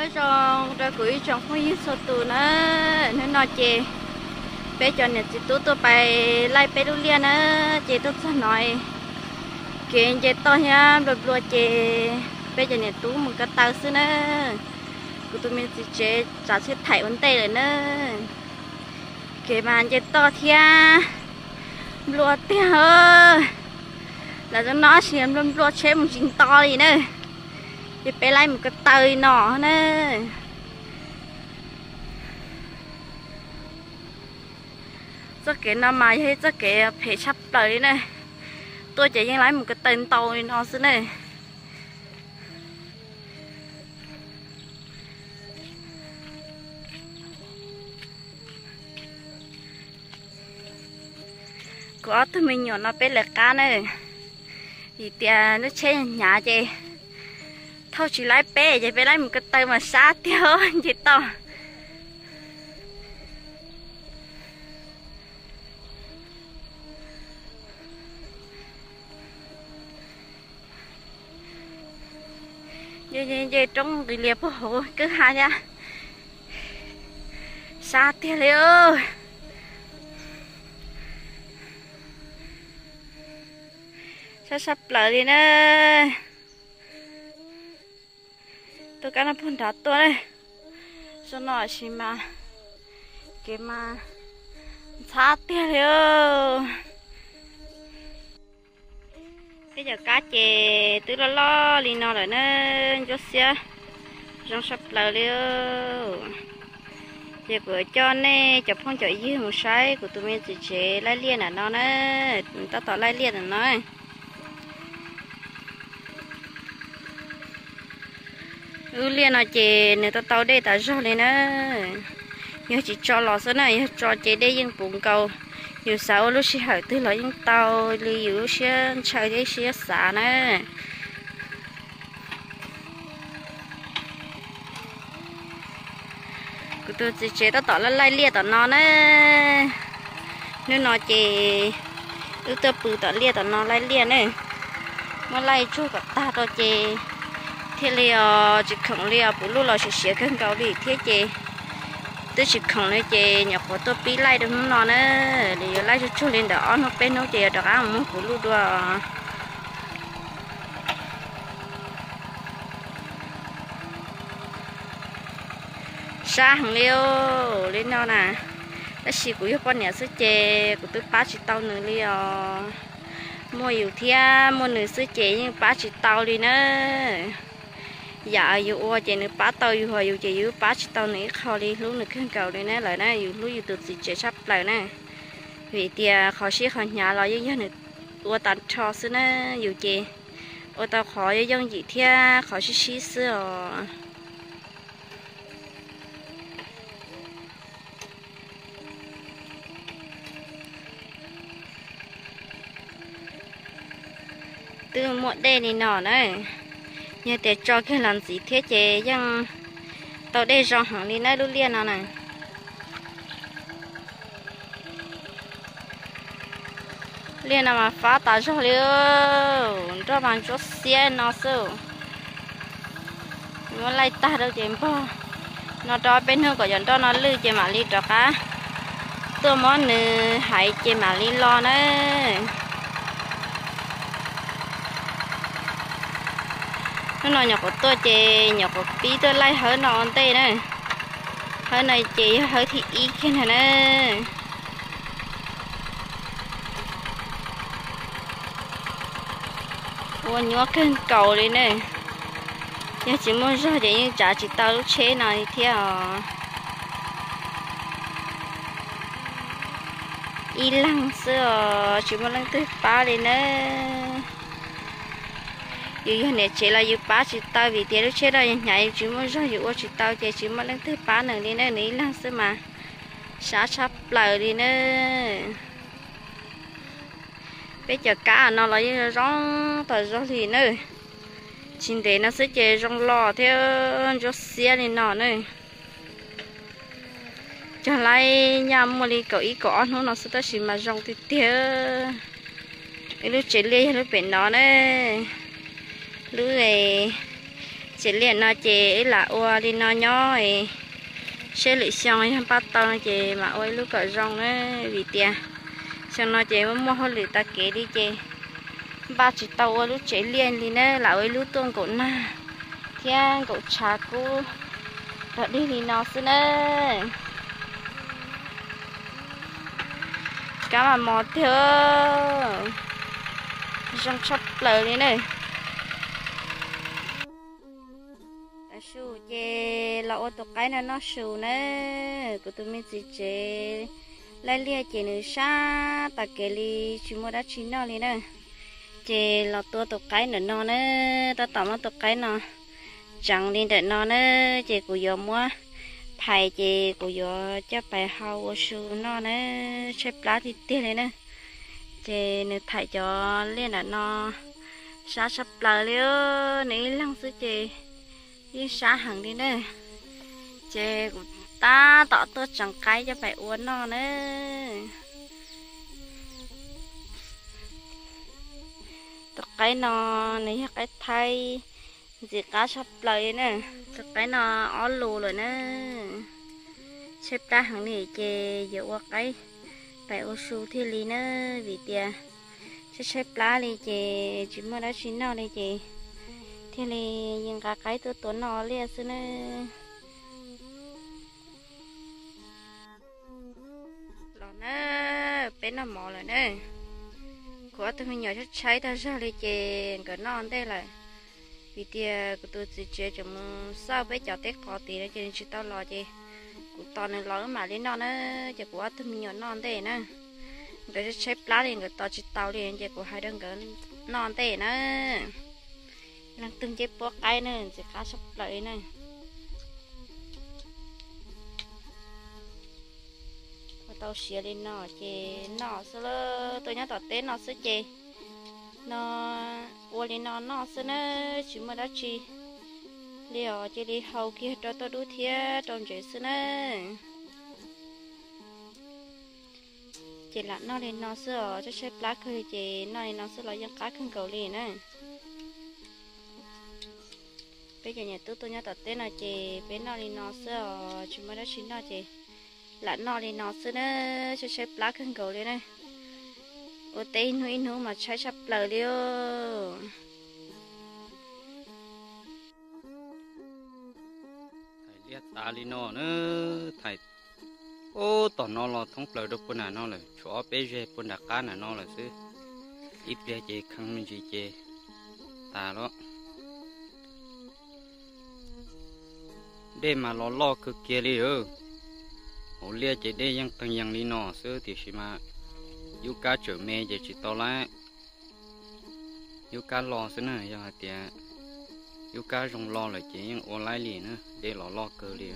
Nyob zoo rau kuv ib tsoom phooj ywg txhua tus na, hnub no ces peb cov niam txiv tub tuaj pais laij peb lub liaj na, ces tuaj txog no kev nce toj thiab nplua nplua ces peb cov niam tub mus ko taw xwb na. Kuv tus me txiv tsev tsam txhiaj thaim ua ntej lawm na. Kev mas nce toj thiab nplua tiag. Lawv no tab sis nplua nplua tsheb mus tsis nto li na. Ces peb laij mus ko taw li no na. Txoj kev no mas yog ib txoj kev phem tshaj plaws li na. Tuaj ces yeej laij mus ko taw ntau li no xwb na. Kuv ob tug me nyuam no peb lawv qab na, vim tias lub tsheb hnyav ces thauj tsis laib peb ces peb laib mus ko taw mas sab tiag nce toj. Nce nce roob nqis lias puag hauv kwj ha thiab, sab tiag li. Sab sab plaws li na. Tuaj kab no puag nrad tuaj na. Zoo no sis mas kev mas ntxhab tiag li. Peb cov kab ces twb loj loj li no lawm na, ntsuab xiab zoo sab plaws li. Ces kuv coj nej cov phooj cov ywg mus saib kuv tus me txiv tsev laij liaj ntawm no na, tab tom laij liaj ntawm no. Lub liaj no ces nws tau tau dej tas zog li na. Yog tsis tso los xwb na, yog tso ces dej yeej puv nkaus. Yus xav ua lub sij hawm twg los yeej tau li yus lub siab ntshaw thiab siab xav na. Kuv tus txiv tsev tab tom laij laij liaj tom no na. Hnub no ces wb tuaj pw tom liaj tom no laij liaj na. Muab laij tsuag kom tag rau ces thiaj li os tsis khoom li os, puv luj los siav siav kawg nkaus li thiab ces twb tsis khoom li ces nyuam qhuav tuaj pib laij rau hnub no na. Li yuav laij tsuag tsuag li ntawm ob hnub peb hnub ces yuav rov qab mus muag puv luj dua. Sab heev li li no na. Tab sis kuv yog poj niam xwb ces kuv twb pab tsis tau nws li os. Muaj yus thiab muaj nws xwb ces yeej pab tsis tau li na. Yam yus ua ces nws pab tau yus, ho yus ces yus pab tsis tau nws ib qho li. Hlub nws kawg nkaus li na lawm na, yus hlub yus tus txiv tsev tshaj plaws na. Vim tias qhov sib qhov hnyav los yeej yog nws ua tag nrho xwb na, yus ces ua tau qhov yooj yooj yim thiab qhov sib sib xwb os. Twb muaj dej li no na, yog tias tso kiag los ntxiv thiab ces yeej tau dej zoo heev li na lub liaj no na. Liaj no mas fab tas zog li, nroj mas ntsuab xiab no xwb. Muab laij tag rau ces npog no rau peb hnub kom cov nroj no lwj ces mam li rov qab tuaj muab nws hais ces mam li los na. Hnub no nyuam qhuav tuaj ces nyuam qhuav pib tuaj laij hawb no ua ntej na. Hawb no ces yog hawb thib ib kiag ntag na. Ua nyuaj kawg nkaus li na. Yog tsis muaj zog ces yeej tsav tsis tau lub tsheb no li thiab os. Ib leeg xwb os, tsis muaj leej twg pab li na. Yus yog niam tsev los yus pab tsis tau vim tias lub tsheb no hnyav, yus tsis muaj zog yus ua tsis tau ces tsis muaj leej twg pab nws li na, nws ib leeg xwb mas sab tshaj plaws li na. Peb cov kab no los yeej zoo tas zog li na. Tsis ntev no xwb ces zoo los thiab ntsuab xiab li no na. Cog laij nyaj muaj li kaum ib kaum ob hnub no xwb tab sis mas zoo tiag tiag. Ib lub tsev liaj yog lub pem no na. Lub tsev Tsev liaj no ces wb lam ua li no nyob, seb lwm xyoo yog npaj tau no ces mam ua ib lub kom zoo na, vim tias xyoo no ces muaj hauj lwm tag kev li ces npaj tsis tau ua lub tsev liaj li na, lam ua ib lub tuaj nkaum nag thiab nkaum tshav kub rog dig li no xwb na. Kab mas mos tiag, zoo tshaj plaws li na. Tav su ces los ua tus qaib no noj su na. Kuv tus me txiv tsev laij liaj ces nws sab tas kev li, tsis muaj dab tsi noj li na. Ces los tua tus qaib ntawm no na, tab tom muab tus qaib no tseev li ntawm no na, ces kuv yuav muab phais ces kuv yuav coj pais hau ua su noj na, tshaib plab tiag tiag li na. Ces nws thaim cov liaj ntawm no sab tshaj plaws li, nws ib leeg xwb ces yeej sab heev li na. Ces kuv tab tom tuaj tseev qaib coj pais ua noj na. Tus qaib no nws yog qaib thaib ntxim qab tshaj plaws li na. Tus qaib no ob lus lawm na. Tshaib plab heev li ces yuav ua qaib pais ua su thiaj li na, vim tias tshaib tshaib plab li ces tsis muaj dab tsi noj li ces thiaj li nqa qaib tuaj tua noj liaj xwb na. Los na, peb noj mov lawm na. Kuv ob tug me nyuam tshaib tshaib tag zog li ces nkawd noj ntej lawm. Vim tias kuv tus txiv tsev tseem mus xauj peb cov teb qos tid no ces nws tsis tau los ces kuv tos nws los wb mam li noj na. Ces kuv ob tug me nyuam noj ntej na. Nkawd tshaib plab li nkawd tos tsis tau li ces kuv hais rau nkawd noj ntej na. Leej twg ncej puab qaib na, ntxim qab tshaj plaws li na. Ua tau siav li no ces noj xwb, tuaj nyob tom teb no xwb ces no ua li no noj xwb na, tsis muaj dab tsi li os, cia li hau kiag rau tuaj dub thiab rau ntsev xwb na. Ces lam noj li no xwb os, tshaib tshaib plab kawg li ces noj li no xwb los yeej qab kawg nkaus li na. Peb cov niam tub tuaj nyob tom teb no ces peb noj li no xwb os, tsis muaj dab tsi noj ces lam noj li no xwb na, tshaib tshaib plab kawg nkaus li na. Ua teb ib hnub ib hnub mas tshaib tshaj plaws li. Thais liaj tas li no na, thais ub tom no los thoob plaws rau puag nram no lawm, tshuav ob peb zeg puag nram qab nram no lawm xwb. Ib pliag ces kheev me ntsis ces tas lawm. Dej mas los loj kawg kiag li. Hauv liaj ces dej yeej teeg yees li no xwb tiam sis mas yub kab tsawm me ces tsis tau laib. Yub kab lo xwb na, yog hais tias yub kab zoo lo lawm ces yeej ua laib li na, dej los loj kawg li.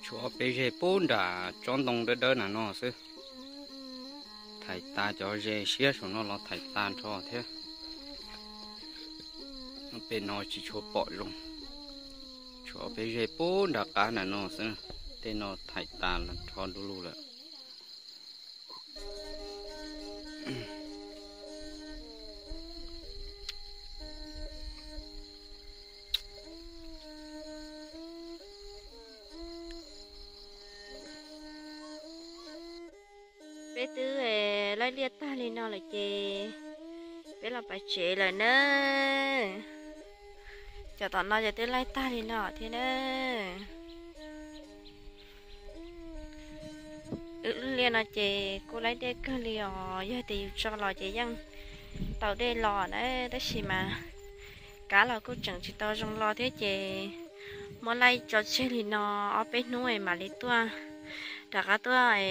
Tshuav peb zeg pub nram tsob ntoo dawb dawb nram no xwb. Thais tas cov ze siab saum no los thais tas nrho thiab. Pem no tsis tshua pom zoo. Tshuav peb zeg pub nram qab nram no xwb, tej no thais tas nrho du lug lawm. Peb twb laij liaj tag li no lawm ces peb los pais tsev lawm na. Cov tom no ces twb laij tag li no thiab na. Wb liaj no ces kuj laij dej kawg li os, yog tias yus tso los ces yeej tau dej los na, tab sis mas kab los kuj tseem tsis tau zoo los thiab ces muab laij tso tseg li no ob peb hnub mam li tuaj, rov qab tuaj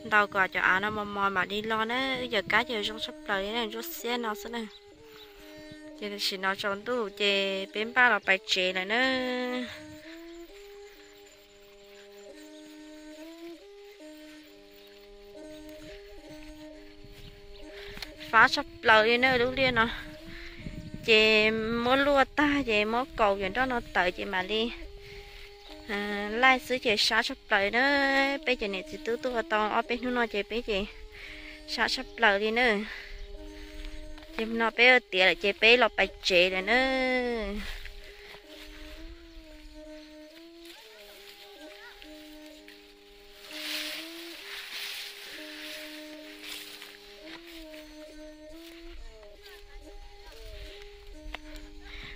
ntaus kom cov av no mos mos mam li los na. Wb cov kab ces zoo tshaj plaws li na, ntsuab xiab no xwb na. Ces tam sim no tsaus ntuj ces peb npaj los pais tsev lawm na. Sab tshaj plaws li na lub liaj no. Ces muab luaj tag ces muab kaus cov nroj no tawm ces mam li laij xwb ces sab tshaj plaws na. Peb cov niam txiv tub tuaj tau ob peb hnub no ces peb ces sab tshaj plaws li na. Ces no peb ua tiav lawm ces peb los pais tsev lawm na.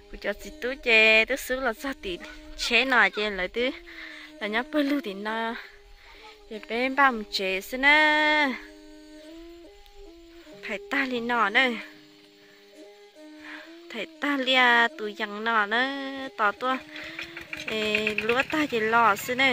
Kuv cov txiv tub ces twb xub los txog tim tsheb no ces lawv twb los nyob pawg lug tim no. Ces peb npaj mus tsev xwb na. Thaim tag li no na. Thaim tag liaj tus yees no na, tos tuaj luab tag ces los xwb na.